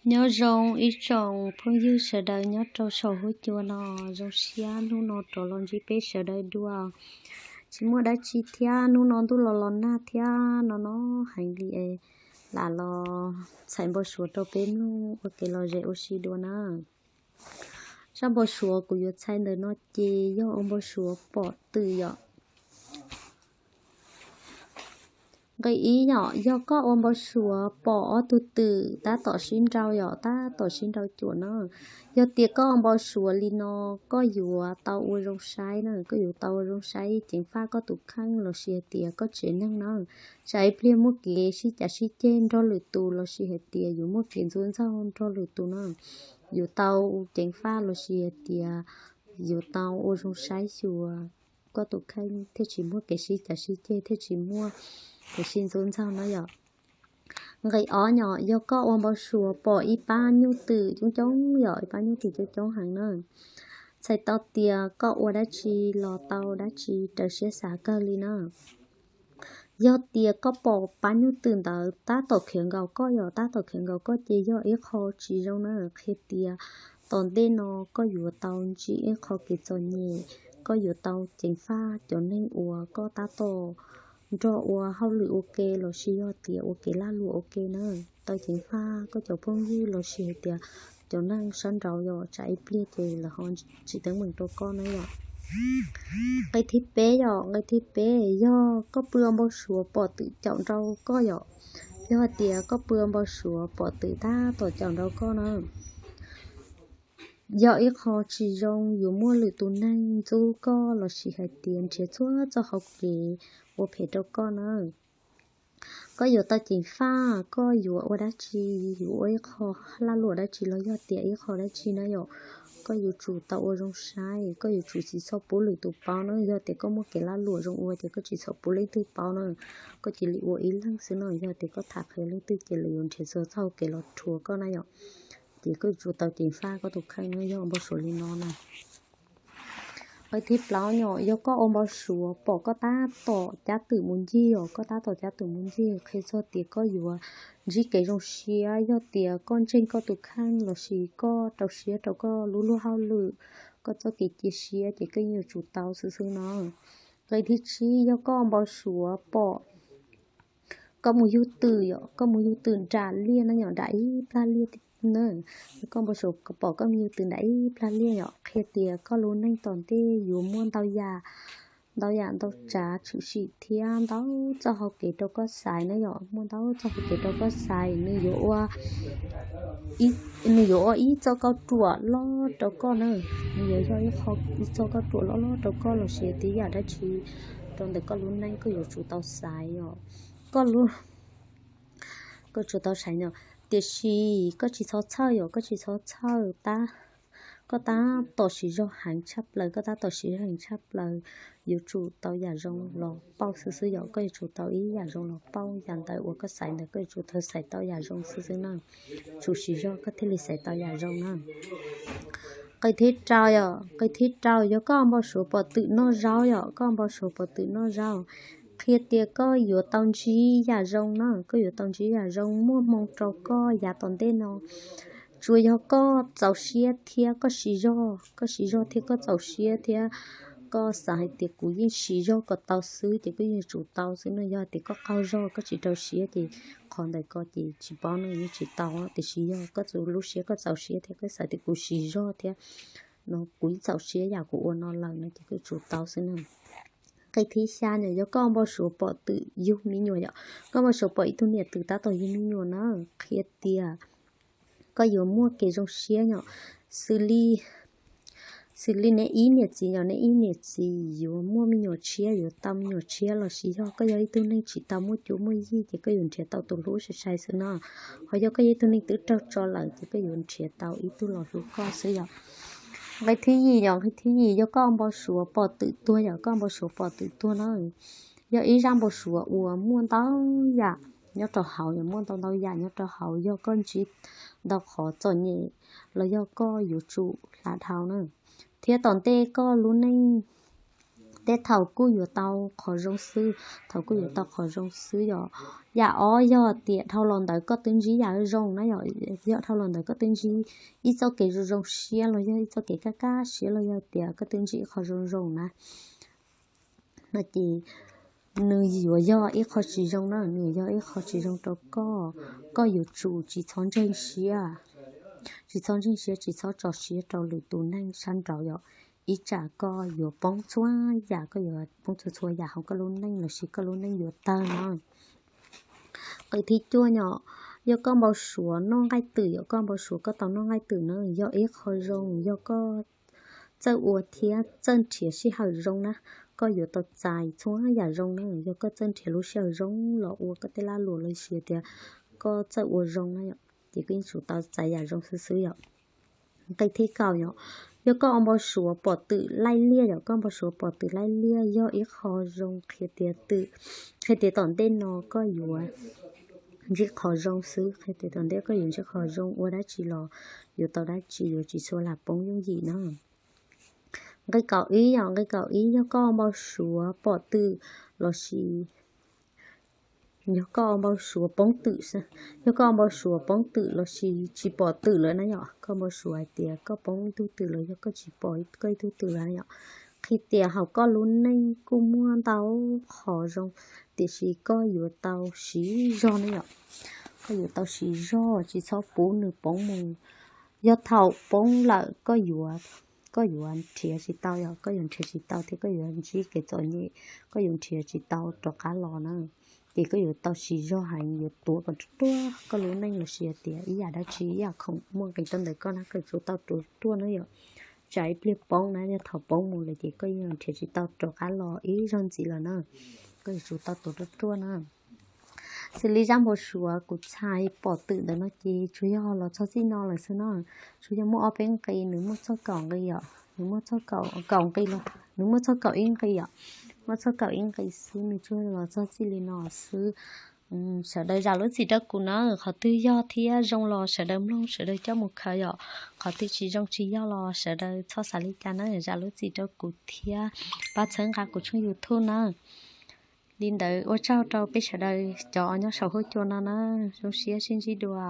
Nyob zoo ib tsoom phooj ywg sawv daws nyob rau saum huab cua no, zoo siab hnub no rov los ntsib peb sawv daws dua. Tsis muaj dab tsi thiab, hnub no ntuj los los nag thiab no no heev li es lam los txhais npau suav rau peb mloog ua kev lom zem ua si dua na. Zaj npau suav kuv yuav txhais ntawm no ces yog ua npau suav pom twm yom. Nqe ib yom, yog koj ua npau suav pom ob tug twm tab tom sib nrau yom, tab tom sib nrau cuam na. Yog tias koj ua npau suav li no, koj yuav tau ua zoo saib na, koj yuav tau ua zoo saib ceev faj koj tus kheej lossis hais tias koj tsev neeg na. Tsam ib pliag muaj kev sib cav sib ceg nrog lwm tus lossis hais tias yuav muaj kev ntxub ntxaug nrog lwm tus na, yuav tau ceev faj lossis hais tias yuav tau ua zoo saib xyuas koj tus kheej thiaj tsis muaj kev sib cav sib ceg, thiaj tsis muaj kev sib ntxub ntxaug na yom. Nqe ob yom, yog koj ua npau suav pom ib pab nyuj twm coob coob yom, ib pab nyuj twm coob coob heev na, txhais tau tias koj ua dab tsi los tau dab tsi raws siab xav kawg li na. Yog tias koj pom pab nyuj twm ntawd tab tom khiav nkaus koj yom, tab tom khiav nkaus koj ces yog ib qho tsis zoo na, qhia tias tom ntej no koj yuav tau ntsib ib qho kev txom nyem, koj yuav tau ceev faj cov neeg uas koj tab tom nrog ua hauj lwm ua ke lossis yog tias ua kev lag luam ua ke na, tau ceev faj koj cov phooj ywg lossis hais tias cov neeg sab nraud yom, tsam ib pliag ces lawv ho tsis teeb meem rau koj na yom. Nqe thib peb yom, nqe thib peb yog koj pw ua npau suav pom twm caum nrau koj yom. Yog hais tias koj pw ua npau suav pom twm tab tom caum nrau koj na, yog ib qho tsis zoo, yuav muaj lwm tus neeg ntxub koj lossis hais tias nrhiav txhua txoj hauv kev ua phem rau koj na. Koj yuav tau ceev faj, koj yuav ua dab tsi, yuav ua ib qho lag luam dab tsi los yog tias ib qho dab tsi na yom, koj yuav tsum tau ua zoo saib, koj yuav tsum tsis txhob pub lwm tus paub na. Yog tias koj muaj kev lag luam zoo ua ces koj tsis txhob pub leej twg paub na, koj cia li ua ib leeg xwb no. Yog tias koj tham qhia leej twg ces lawv yuav nrhiav txhua txoj hauv kev los rhuav koj na yom. Ces koj yuav tsum tau ceev faj koj tus kheej na, yog npau suav li no na. Nqe thib plaub yom, yog koj ua npau suav pom koj tab tom cab twm mus ncig yom, koj tab tom cab twm mus ncig qhia txog tias koj yuav ntsib kev zoo siab. Yog tias koj ntseeg koj tus kheej lossis koj rau siab rau koj lub luag hauj lwm, koj txoj kev cia siab ces koj yeej yuav tsum tau xwb xwb no. Nqe thib tsib yog koj ua npau suav pom koj mus yug twm yom, koj mus yug twm nram liaj na yom, nram ib plag liaj na. Koj ua npau suav pom koj mus yug twm nram ib plag liaj yom, qhia tias koj lub neej tom ntej yuav muaj ntau yam, ntau yam ntau tsav tshwm sim thiab ntau txoj hauv kev rau koj xaiv na yom, muaj ntau txoj hauv kev rau koj xaiv. Nws yuav ua nws yuav ua ib txoj kauj ruam loj rau koj na, nws yuav yog ib qho, ib txoj kauj ruam loj loj rau koj lossis tib yam dab tsi rau ntawm koj lub neej koj yuav tsum tau xaiv yom. Koj lub, koj tsum tau xaiv yom, tiam sis koj tsis txhob txhawj yom, koj tsis txhob txhawj tab, koj tab tom siv zog heev tshaj plaws, koj tab tom siv zog heev tshaj plaws, yuav tsum tau yam zoo los pauj xwb xwb yom, koj yuav tsum tau ib yam zoo los pauj, yam ntawd uas koj xaiv ntawd koj yuav tsum tau xaiv tau yam zoo xwb xwb na. Tsum siv zog koj thiaj li xaiv tau yam zoo na. Nqe thib rau yom, nqe thib rau yog koj npau suav pom twm noj zaub yom, koj npau suav pom twm noj zaub, qhia tias koj yuav tau ntsib yam zoo na, koj yuav tau ntsib yam zoo muaj hmoo rau koj yav tom ntej no. Tsuas yog koj txaus siab thiab koj siv zog, koj siv zog thiab koj txaus siab thiab koj xav hais tias kuv yeej siv zog kom tau xwb ces koj yeej tsum tau xwb no. Yog tias koj qaug zog koj tsis rau siab ces qhov ntawd ko ces tsis paub no yeej tsis tau, tiam sis yog koj txaus lub siab koj txaus siab thiab koj xav tias kuv siv zog thiab no kuv yeej txaus siab yam kuv ua no lawm no ces koj tsum tau xwb na. Nqe thib xya no yog koj npau suav pom twm yug me nyuam yom, koj npau suav pom ib tug niam twb tab tom yug me nyuam na, qhia tias koj yuav muaj kev zoo siab yom, xws li, xws li neb ib niam txiv yom, neb ib niam txiv yuav muaj me nyuam tshiab, yuav tau me nyuam tshiab lossis yog koj yog ib tug neeg tsis tau muaj cuab muaj yig ces koj yuav nrhiav tau tus hlub sai sai xwb no. Ho yog koj yog ib tug neeg twb raug tso lawm ces koj yuav nrhiav tau ib tug los hlub koj xwb yom. Nqe thib yim yom, nqe thib yim yog koj npau suav pom twm tuag yom, koj npau suav pom twm tuag na, yog ib zaj npau suav uas muaj ntau yam nyob rau hauv, yog muaj ntau ntau yam nyob rau hauv, yog koj ntsib ntau qhov txom nyem los yog koj yuav tsum hla dhau na, thiab tom ntej koj lub neej tej thaum kuj yuav tau qhov zoo xwb, thaum kuj yuav tau qhov zoo xwb yom. Yam ob yog tias dhau los ntawd koj twb ntsib yam zoo na yom, yog dhau los ntawd koj twb ntsib ib txoj kev zoo zoo siab los yog ib txoj kev kaj kaj siab los yog tias koj twb ntsib ib qho zoo zoo na, no ces nws yuav yog ib qho tsis zoo na, nws yuav yog ib qho tsis zoo rau koj. Koj yuav tsum tsis txhob ntseeg siab, tsis txhob ntseeg siab, tsis txhob tso siab rau lwm tus neeg sab nraud yom. Ib tsam koj yuav poob txhua yam, koj yuav poob txhua txhua yam hauv koj lub neej lossis koj lub neej yuav tawg no. Nqe thib cuaj yom, yog koj npau suav noj nqaij twm yom, koj npau suav koj tau noj nqaij twm na, yog ib qho zoo, yog koj txawj ua thiab txawj nrhiav sij hawm zoo na, koj yuav tau txais txhua yam zoo na. Yog koj txawj nrhiav lub sij hawm zoo los ua koj tej laj luam lossis tias koj txawj ua zoo na yom, ces koj yeej tsum tau txais yam zoo xwb xwb yom. Nqe thib kaum yom, yog koj ua npau suav pom twm laij liaj yom, koj npau suav pom twm laij liaj yog ib qho zoo qhia tias twm, qhia tias tom ntej no koj yuav ntsib qhov zoo xwb, qhia tias tom ntej koj yuav ntsib qhov zoo, ua dab tsi los yuav tau dab tsi, yuav tsis txhua lam poob yooj yim na. Nqe kaum ib yom, nqe kaum ib yog koj npau suav pom twm lossis yog koj npau suav poob twm, yog koj npau suav poob twm lossis tsis pom twm lawm na yom, koj npau suav hais tias koj poob ib tug twm los yog koj tsis pom koj ib tug twm lawm na yom, qhia tias hauv koj lub neej kuj muaj ntau qhov zoo, tiam sis koj yuav tau siv zog na yom. Koj yuav tau siv zog, tsis txhob pub nws poob mus. Yog thaum poob lawm koj yuav, koj yuav nrhiav tsis tau yom, koj yuav nrhiav tsis tau thiab koj yuav ntsib kev txom nyem, koj yuav nrhiav tsis tau rov qab los na. Ces koj yuav tau siv zog heev, yuav tuav kom ruaj ruaj koj lub neej lossis tias ib yam dab tsi ib yam khoom muaj nqis rau ntawm koj na, koj yuav tsum tau tuav ruaj na yom. Tsam ib pliag poob na, yog thaum poob mus lawm ces koj yeej nrhiav tsis tau rov qab los ib zaug ntxiv lawm na. Koj yuav tsum tau tuav ruaj ruaj na. Xws li zaj npau suav kuv txhais pom twm ntawd no ces tsuas yog los txog txij no lawm xwb na. Tsuas yog muaj ob peb nqi, nws muaj txog kaum nqi yom, nws muaj txog kaum, kaum nqi los, nws muaj txog kaum ib nqi yom, muaj txog kaum ib nqi xwb, nws tsuas los txog txij li no xwb. Sawv daws zam lub txim rau kuv na, qhov twg yog thiab zoo los sawv daws mloog sawv daws coj mus khaws yom, qhov twg tsis zoo tsis yog los sawv daws txhob xav li cas na, zam lub txim rau kuv thiab pab txhawb nqa kuv tshooj YouTube na. Li ntawd ua tsaug rau peb sawv daws cov nyob saum huab cua no na, zoo siab sib ntsib dua.